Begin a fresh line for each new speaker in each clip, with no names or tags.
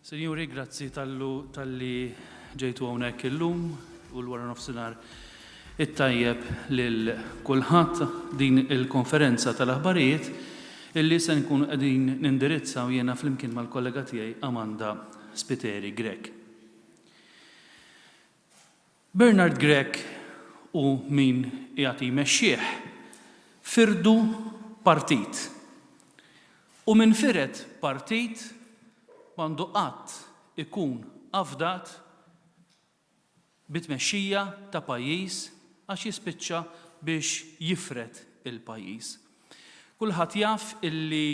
Sinjuri, grazzi tallu talli ġejtu hawnhekk illum u l-wara nofsinhar it-tajjeb lil kulħadd din il-konferenza tal-aħbarijiet illi se nkunu qegħdin nindirizzaw jiena flimkien mal-kollega tiegħi Amanda Spiteri Grech. Bernard Grech u min qiegħed jmexxih firdu partit. U min fired partit m'għandu qatt ikun afdat bi tmexxija ta' pajjiż għax jispiċċa biex jifred il-pajjiż. Kulħadd jaf illi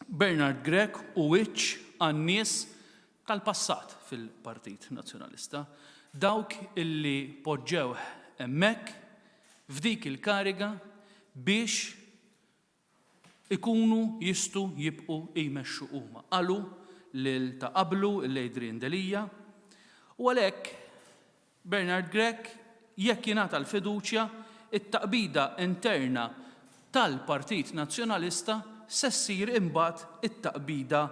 Bernard Grech hu wiċċ għan-nies tal-passat fil-Partit Nazzjonalista, dawk illi poġġewh hemmhekk f'dik il-kariga biex ikunu jistgħu jibqgħu jmexxu huma. Qalu lil ta' qablu, lil Adrian Delia, u għalhekk Bernard Grech jekk jingħata l-fiduċja, it-taqbida interna tal-Partit Nazzjonalista se ssir imbagħad it-taqbida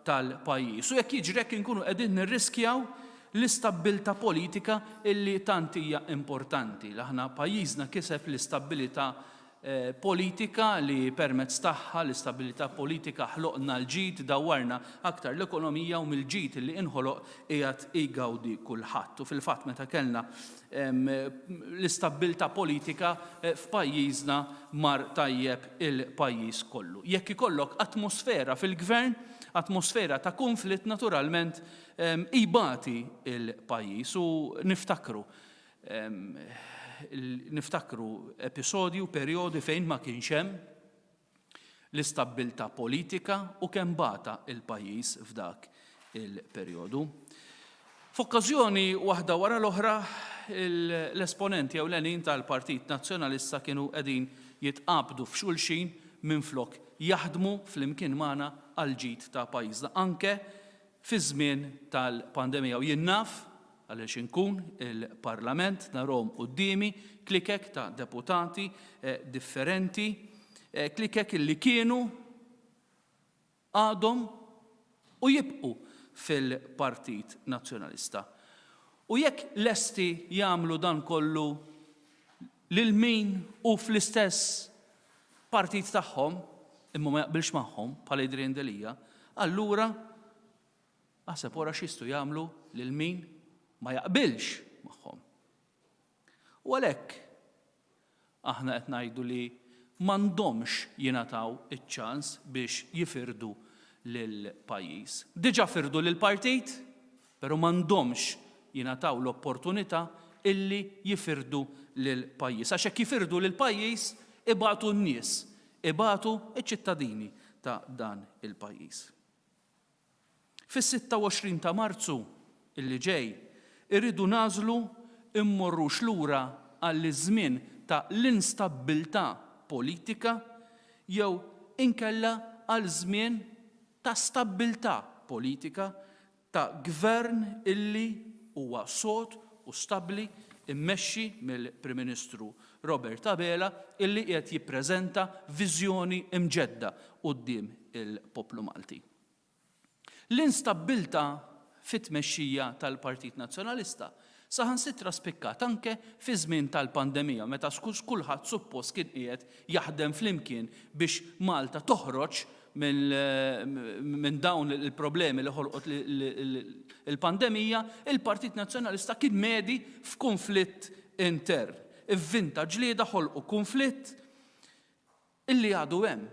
tal-pajjiż. U jekk jiġri hekk inkunu qegħdin nirriskjaw l-istabbiltà politika illi tant hija importanti. Aħna pajjiżna kiseb l-istabbilità politika li permezz tagħha, l-istabilità politika, ħloqna l-ġid, dawwarna aktar l-ekonomija u mill-ġid li inħoloq qiegħed igawdi kulħadd. U fil-fatt meta kellna l-istabbiltà politika f'pajjiżna mar tajjeb il-pajjiż kollu. Jekk ikollok atmosfera fil-gvern, atmosfera ta' kunflitt naturalment jbati l-pajjiż u niftakru Niftakru episodji u perjodi fejn ma kienx hemm l-istabbiltà politika u kemm bata l-pajjiż f'dak il-perjodu. F'okkażjoni waħda wara l-oħra, l-esponenti ewlenin tal-Partit Nazzjonalista kienu qegħdin jitqabdu f'xulxin minflok jaħdmu flimkien magħna għall-ġid ta' pajjiżna anke fiż-żmien tal-pandemija. U jien naf Għaliex inkun il-Parlament narahom quddiemi klikek ta' deputati differenti, klikek illi kienu, għadhom u jibqu fil-Partit Nazzjonalista. U jekk lesti jagħmlu dan kollu lil min hu fl-istess partit tagħhom imma ma jaqbilx magħhom bħal Adrian Delia, allura Aħseb wara x'jistgħu jagħmlu lil min ma jaqbilx magħhom. U għalhekk aħna qed ngħidu li m'għandhomx jingħataw iċ-ċans biex jifirdu lill-pajjiż. Diġà firdu lill-partit, però m'għandhomx jingħataw l-opportunità illi jifirdu lill-pajjiż. Għax jekk jifirdu lill-pajjiż, ibatu n-nies, ibatu ċ-ċittadini ta' dan il-pajjiż. Fis-26 ta' Marzu li ġej irridu nagħżlu mmorrux lura għall-żmien ta' l-instabbiltà politika jew inkella għal żmien ta' stabbiltà politika ta' gvern illi huwa sod u stabbli mmexxi mill-Prim Ministru Robert Abela illi qiegħed jippreżenta viżjoni mġedda quddiem il-poplu Malti. L-instabbiltà fit-tmexxija tal-Partit Nazzjonalista saħansitra spikkat anke fi żmien tal-pandemija meta kulħadd suppost kien qiegħed jaħdem flimkien biex Malta toħroġ minn dawn il-problemi li ħolqot il-pandemija, il-Partit Nazzjonalista kien medi f'kunflitt intern. Ivvinta ġlieda ħolqu kunflitt illi għadu hemm.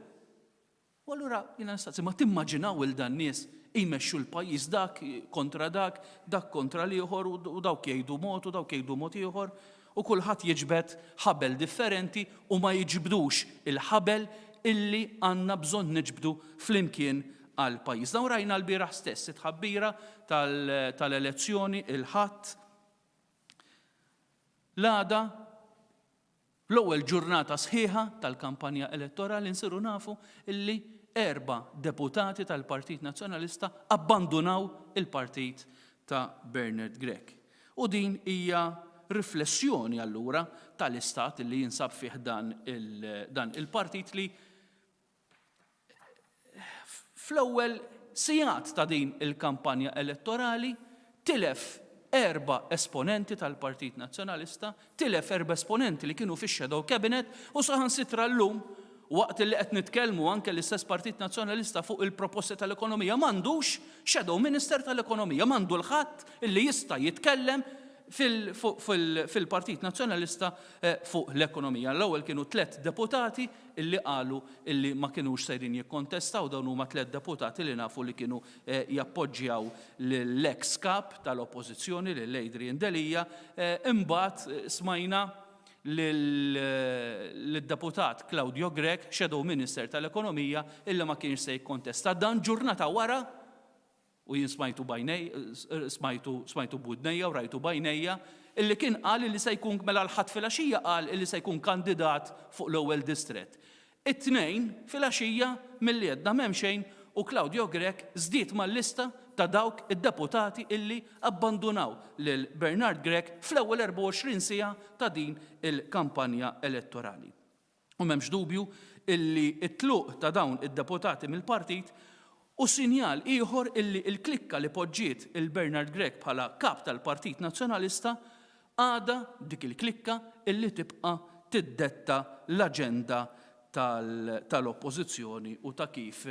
U allura jiena nistaqsi, ma timmaġinaw il dan nies jmexxu l-pajjiż dak kontra dak, dak kontra l-ieħor u dawk jgħidu mod u dawk jgħidu mod ieħor u kulħadd jiġbed ħabel differenti u ma jiġbdux il-ħabel illi għandna bżonn niġbdu flimkien għal pajjiż. Dawn rajna l-bieraħ stess it-tħabbira tal-elezzjoni il-Ħadd. L-għada Fl-ewwel ġurnata sħiħa tal-kampanja elettorali nsiru nafu illi erba' deputati tal-Partit Nazzjonalista abbandunaw il-partit ta' Bernard Grech. U din hija riflessjoni allura tal-istat li jinsab fih dan il-partit li fl-ewwel sigħat ta' din il-kampanja elettorali tilef erba' esponenti tal-Partit Nazzjonalista, tilef erba' esponenti li kienu fix-shadow cabinet u saħansitra llum, waqt li qed nitkellmu anke l-istess Partit Nazzjonalista fuq il-proposti tal-ekonomija m'għandux shadow minister tal-ekonomija, m'għandu l-ħadd li jista' jitkellem fil-Partit Nazzjonalista fuq l-ekonomija. L-ewwel kienu tlett deputati illi qalu illi ma kinux sejrin jikkontestaw, dawn huma tlett deputati li nafu li kienu jappoġġjaw lill-eks Kap tal-Oppożizzjoni, lil Adrian Delia. Imbagħad smajna lid-deputat Claudio Grech, Shadow Minister tal-Ekonomija, illi ma kienx se jikkontesta. Dan ġurnata wara u jien smajtu b'għajnej, smajtu, smajtu b'widnejja u rajtu b'għajnejja, illi kien qal illi se jkun, mela l-Ħadd filgħaxija qal illi se jkun kandidat fuq l-ewwel distrett. It-Tnejn filgħaxija milli għedna m'hemm xejn u Claudio Grech żdied mal-lista ta' dawk id-deputati illi abbandunaw lil Bernard Grech fl-ewwel 24 siegħa ta' din il-kampanja elettorali. U m'hemmx dubju illi t-tluq ta' dawn id-deputati mill-partit hu sinjal ieħor illi l-klikka li poġġiet 'il Bernard Grech bħala Kap tal-Partit Nazzjonalista għadha dik il-klikka illi tibqa' tiddetta l-aġenda tal-Oppożizzjoni u ta' kif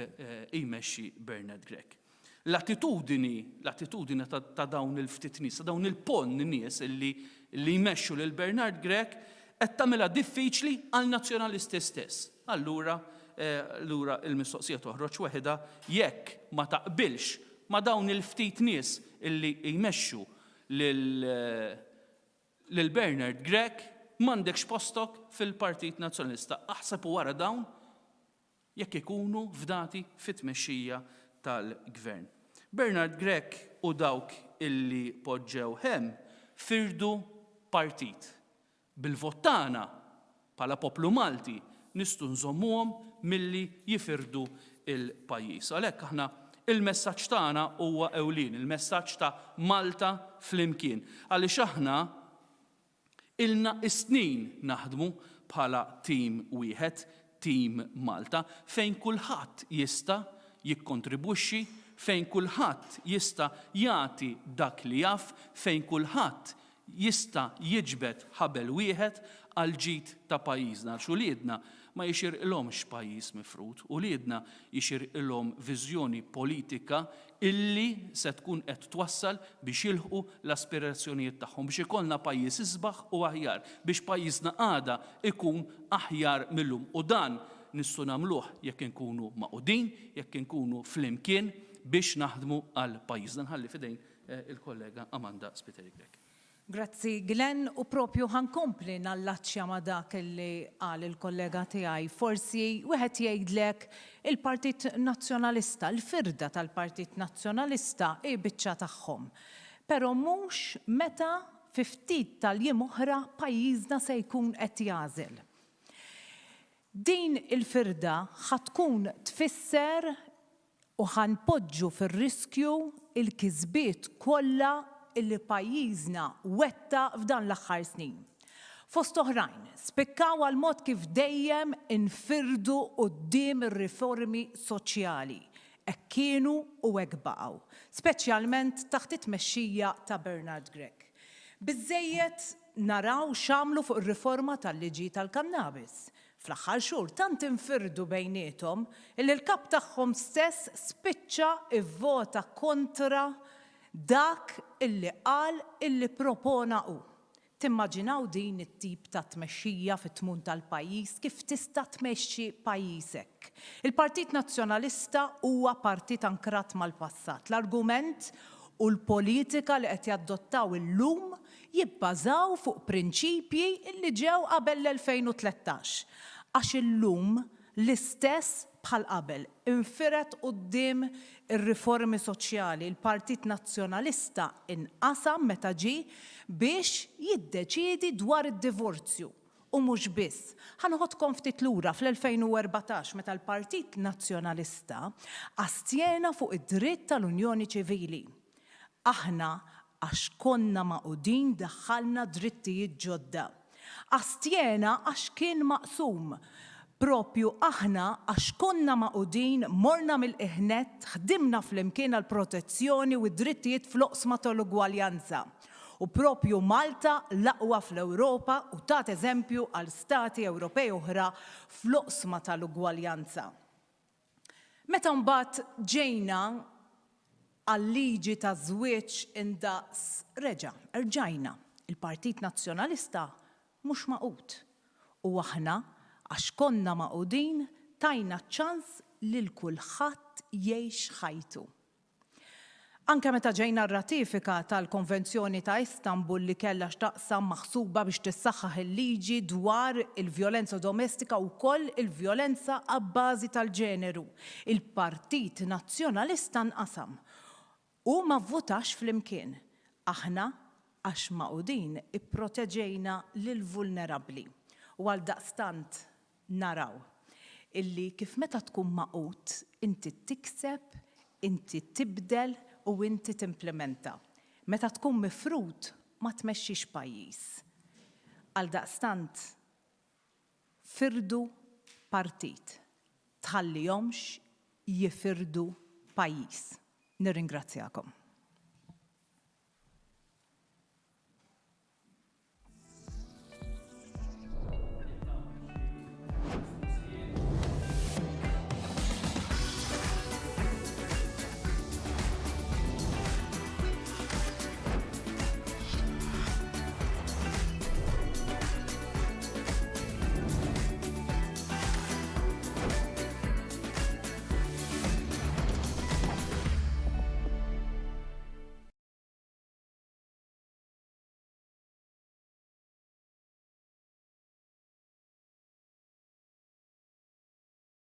jmexxi Bernard Grech. L-attitudini, l-attitudini ta' dawn il-ftit nies, ta' dawn il-ponn nies illi li jmexxu lil Bernard Grech qed tagħmilha diffiċli għal Nazzjonalisti stess. Allura, allura il-mistoqsija toħroġ weħidha, jekk ma taqbilx ma' dawn il-ftit nies illi jmexxu lil lil Bernard Grech, m'għandekx postok fil-Partit Nazzjonalista. Aħseb u ara dawn jekk ikunu fdati fit-tmexxija tal-Gvern. Bernard Grech u dawk illi poġġewh hemm firdu partit. Bil-vot tagħna, bħala poplu Malti, nistgħu nżommuhom milli jifirdu l-pajjiż. Għalhekk aħna il-messaġġ tagħna huwa ewlieni, il-messaġġ ta' Malta Flimkien. Għaliex aħna Ilna s-snin naħdmu bħala tim wieħed, Team Malta, fejn kulħadd jista' jikkontribwixxi, fejn kulħadd jista' jagħti dak li jaf, fejn kulħadd jista' jiġbed ħabel wieħed għall-ġid ta' pajjiżna. Għax uliedna ma jixirqilhomx pajjiż mifrud, uliedna jixirqilhom viżjoni politika illi se tkun qed twassal biex jilħqu l-aspirazzjonijiet tagħhom, biex ikollna pajjiż isbaħ u aħjar, biex pajjiżna għada ikun aħjar mil-lum. U dan nistgħu nagħmluh jekk inkunu magħqudin, jekk inkunu flimkien biex naħdmu għal pajjiżna. Nħalli f'idejn il-kollega Amanda Spiteri Grech.
Grazzi Glenn u propju ħa nkompli nallaċċja ma' dak li qal il-kollega tiegħi. Forsi wieħed jgħidlek il-Partit Nazzjonalista, il-firda tal-Partit Nazzjonalista hi biċċa tagħhom. Però mhux meta fi ftit tal-jiem oħra pajjiżna se jkun qed jagħżel. Din il-firda ħa tkun tfisser u ħa npoġġu fir-riskju l-kisbiet kollha li pajjiżna wettaq f'dan l-aħħar snin. Fost oħrajn, spikkaw għall-mod kif dejjem infirdu quddiem ir-riformi soċjali. Hekk kienu u hekk baqgħu, speċjalment taħt it-tmexxija ta' Bernard Grech. Biżżejjed naraw x'għamlu fuq ir-riforma tal-liġi tal-kannabis, Fl-aħħar xhur tant infirdu bejniethom illi l-kap tagħhom stess spiċċa ivvota kontra dak illi qal illi ppropona hu. Timmaġinaw din it-tip ta' tmexxija fit-tmun tal-pajjiż kif tista' tmexxi pajjiż hekk? Il-Partit Nazzjonalista huwa partit ankrat mal-passat. L-argument u l-politika li qed jaddottaw illum jibbażaw fuq prinċipji li ġew qabel l-2013. Għax illum l-istess bħal qabel, infired quddiem ir-riformi soċjali, il-Partit Nazzjonalista inqasam meta ġie biex jiddeċiedi dwar id-divorzju. U mhux biss. Ħa noħodkom ftit lura fl-2014 meta l-Partit Nazzjonalista astjena fuq id-dritt tal-unjoni ċivili. Aħna għax konna magħqudin daħħalna drittijiet ġodda. Astjena għax kien maqsum. Propju aħna għax konna magħqudin morna mill-qiegħ nett, ħdimna flimkien għall-protezzjoni u d-drittijiet fl-oqsma tal-ugwaljanza. U propju Malta l-aqwa fl-Ewropa u tat eżempju għal stati Ewropej oħra fl-oqsma tal-ugwaljanza. Meta mbagħad ġejna għal-liġi taż-żwieġ indaqs reġa' rġajna. Il-Partit Nazzjonalista mhux magħqud. U aħna, għax konna magħqudin, tajna ċ-ċans lil kulħadd jgħix ħajtu. Anke meta ġejna r-ratifika tal-Konvenzjoni ta' Istanbul li kellha x'taqsam maħsuba biex tissaħħaħ il-liġi dwar il-vjolenza domestika u wkoll il-vjolenza abbażi tal-ġeneru, il-Partit Nazzjonalista nqasam u ma vvutax flimkien. Aħna, għax magħqudin, ipproteġejna lill-vulnerabbli. U għaldaqstant naraw illi kif meta tkun magħqud inti tikseb, inti tibdel u inti timplimenta. Meta tkun mifrud ma tmexxix pajjiż. Għaldaqstant firdu partit, tħallihomx jifirdu pajjiż. Nirringrazzjakom.